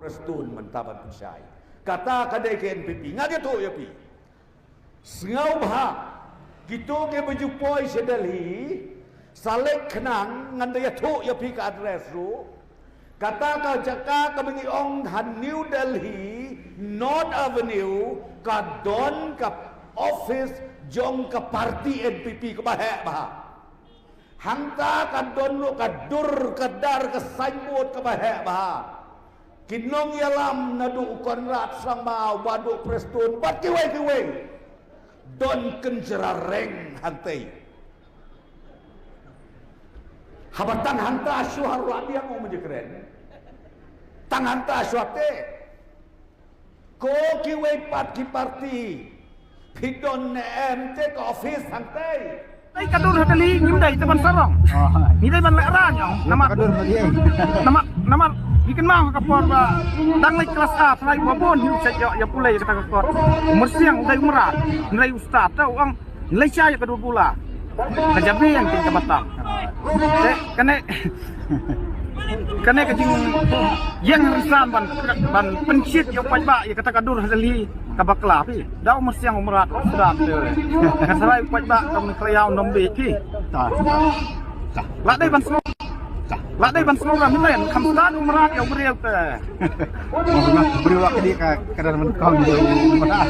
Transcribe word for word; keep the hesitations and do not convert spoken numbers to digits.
Prestone mynta ban pynshai. Kata ka dei ka N P P. Nga ïathuh ïa phi. Sngewbha kito kiba ju poi sha Delhi, sa leit khnang, ngan da ïathuh ïa phi ka address ruh. Kata ka jaka kaba ngi ong ha New Delhi, North Avenue, ka don ka office jong ka party N P P kaba heh bha. Hangta ka don ruh ka dur ka dar ka signboard kaba heh bha. Ki nongïalam naduh u Conrad Sangma, u Bah Duh Prestone bad kiwei kiwei. Don kynjra reng hangtei. Haba tang hangta shuh ha Ruah Biang, u mynjur kren. Tang hangta shuh te. Ko kiwei pat ki party, phi don ne em te ka office hangtei? Dei ka dur ha Delhi, ngim dei te ban sarong. Ngi dei ban lehraiñ, namar, namar, namar ngi kynmaw ka por ba dang leit klas A, trai ba bun hi u sait ïa, ïa pule ïa kata ka kot. Myrsiang dei u mrad, dei u stad, te u ong leit shai ïa ka dur bula. Ka jabieng kin ka batam. Te kane, kane ka jingïeng ha Rynsan ban, ban pynshit ïa u paidbah ïa kata ka dur ha Delhi kaba kla phi. Da u myrsiang u mrad u stad te. Ka sarai u paidbah kam khlaiaw nom beit phi. Ta, ta, ta. La dei ban sngew. Ta. La dei ban sngew ram len kham stad u mrad ïa u briew te. Briew la ka dei ka, ka dei ban kong ïa u mrad.